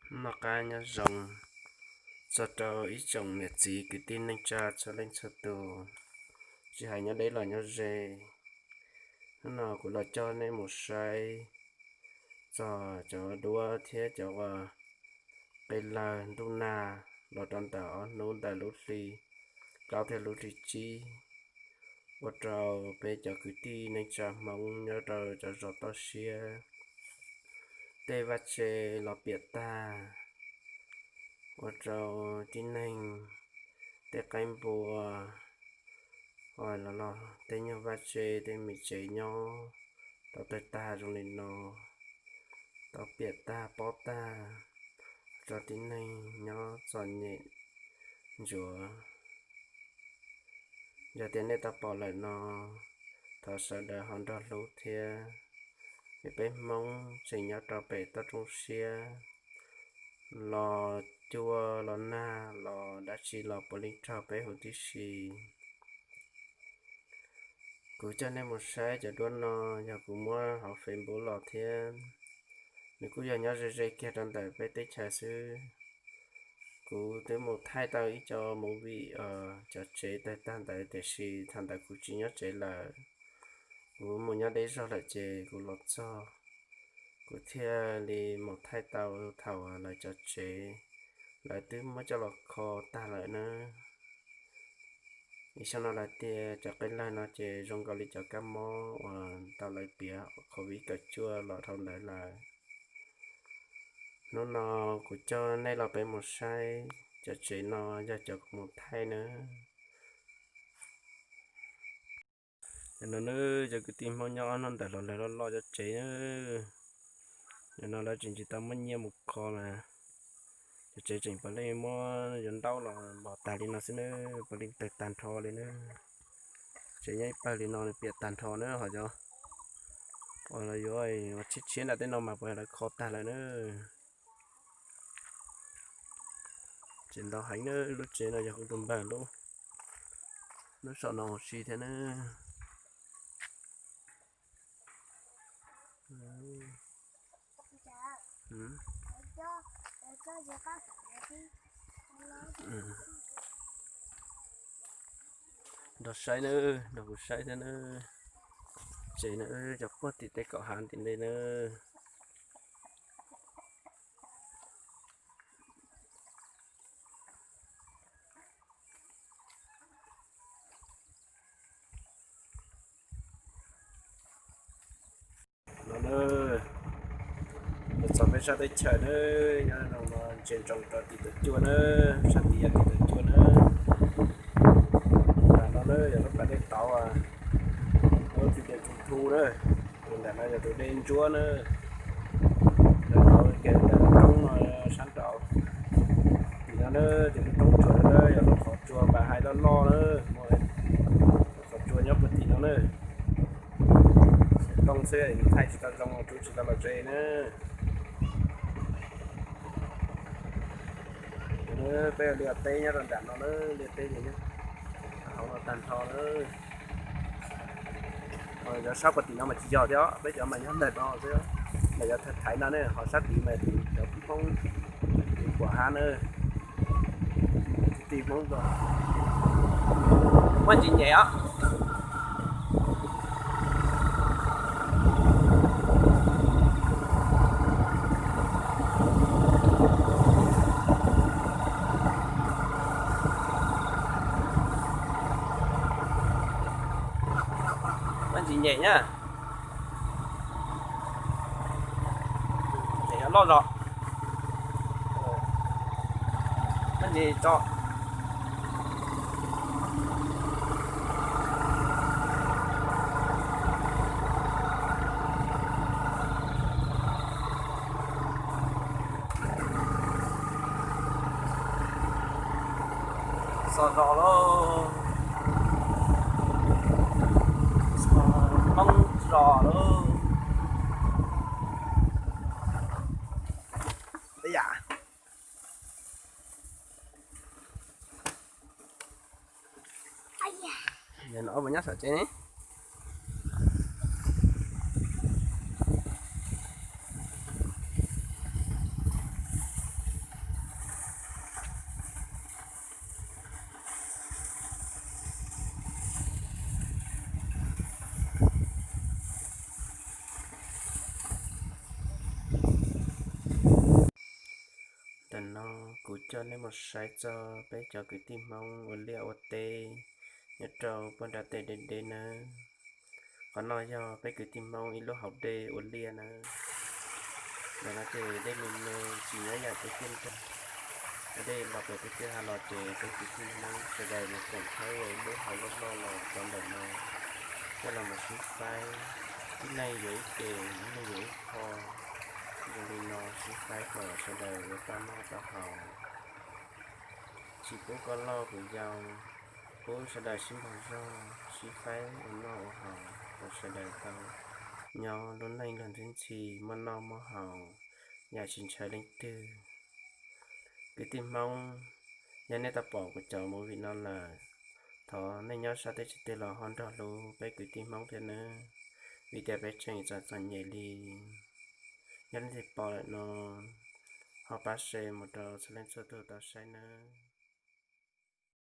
Noj qab nyob zoo txog rau ib tsoom niam txiv kwv tij neej tsa txhua leej txhua tus, tsis hais nyob deb los nyob ze. Hnub no kuv los coj nej mus saib txog cov duab thiab cov uas qe lawg ntuj nag los rau ntawm ob hnub ntawm lub hli plaub thiab lub hli tsib, ua rau peb cov kwv tij neej tsa Hmoob nyob rau cov zos toj siab tej vaj tse los piam tag, ua rau tib neeg tej qaib npua los los tej nyuag vaj tse tej me tsev nyob tau tawg tag zoo li no, tau piam tag pob tag, ua rau tib neeg nyob txom nyem ntsuav. Yog tias nej tau pom lawm no, thov sawv daws ho nrog hlub thiab, vim peb Hmoob tseem nyob rau pem toj roob siab, los cuaj los nag los dab tsi los puav leej raug peb huv tib si. Kuv coj nej mus saib cov duab no yog kuv muab hauv Facebook los thiab, nws kuj yog nyob ze ze kiag rau ntawm peb teb chaws xwb. Kuv twb mus thaij tau ib co movie cov tsev tawg tag ntawd tiam sis thaum ntawd kuv tsis nyob tsev lawm, kuv mus nyob deb zog lawm ces kuv los txog, kuv thiaj li mus thaij tau thaum lawv cov tsev lawv twb muab coj los kho tag lawm na. Ib xyoo no lawv tias cov qe lawg no ces zoo nkaus li cov kab mob uas tau lawv piav covid kaum cuaj los dhau ntawd lawm. Hnub no kuv coj nej los peb mus saib cov tsev no yog cov kuv mus thaij na. Cov no na, cov kwv tij Hmoob nyob ob hnub ntawd los lawv loj loj cov tsev na. Cov no lawv tseem tsis tau muab nyiaj mus kho mas cov tsev tseem puav leej muab yuav ntaub los npog tag li no xwb na, puav leej tawg tag nrho li na. Tsev nyob ib pawg li no nws piam tag nrho na, ho cov uas lawv yuav ua tshiab tshiab nram tej no mas puav leej lawv kho tag lawm na. Tsev ntau heev na, lub tsev no yog kuv tus npawg lub, lub saum no huv si thiab na. Nrog saib na, nrog kuv saib thiab na. Tsev na, cov puag tim tej kaum hav tim ntej na. No na, los txog peb sab teb chaws na, nyob no ntsia ntsoov rau tim Tav Cuaj na, sab tid yog tim Tav Cuaj na. Nram no na yog lub pas dej tauv, lub tim dej Tsuj Thu na. Tus nram no yog tus dej Ntsuab na. Nram no ces nram lub roob no sab nraud. Tim no na, tim lub roob tsuas no na yog lub qhov tsua Npas Hais loj loj na. Qhov tsua nyob puag tim no na. Tooj xwb thaij tsis tau zoo, rub tsis tau los ze na. Peb liaj teb nyob rau nram no na, liaj teb ces nyob hauv no tag nrho na. Cov sab puag tim no mas tsis yog thiab, peb cov mas nyob ntawm no xwb, mas yog thaiv no ne, ho sab tid mas cov Hmoob tim Phuam Hab na. Kwv tij Hmoob, muaj ntsis nyem os. Muaj ntsis nyem na. Nyem loj zog. Muaj ntsis tso. Txog zos lauj, txog Hmoob zos lauj. Ib yam. Yog no puas nyob saum tsev ne? No kuv coj nej mus saib txog peb cov kwv tij Hmoob ua liaj ua teb nyob rau puag nram tej deb deb nawb. Qhov no yog peb kwv tij Hmoob ib lub hauv dej ua liaj nawb. Ntawm no ces dej me me tsis nyob yam tiaj tiaj nrag, ua dej los pem tiaj tiaj hav los ces peb kwv tij Hmoob sawv daws mus koom khawb ua ib lub hauv loj loj los rau ntawm no, coj los mus sib faib, ib leeg yuav ib ce, ib leeg yuav ib qho, zoo li no sib faib kom sawv daws yuav tau noj tau haus, tsis pub koj loj kuv yau, pub sawv daws sib npaug zog sib faib ua noj ua haus kom sawv daws tau nyob lub neej luag ntxhi ntxhi muaj noj muaj haus yam tsis ntshaw leej twg. Kwv tij Hmoob, yog nej tau pom kuv cov movie no lawm, thov nej nyob sab teb chaws twg los ho nrog hlub peb kwv tij Hmoob thiab nawb, vim tias peb tseem txom txom nyem li. Yog leej twg pom lawm no ho pab share mus rau txhua leej txhua tus tau saib nawb.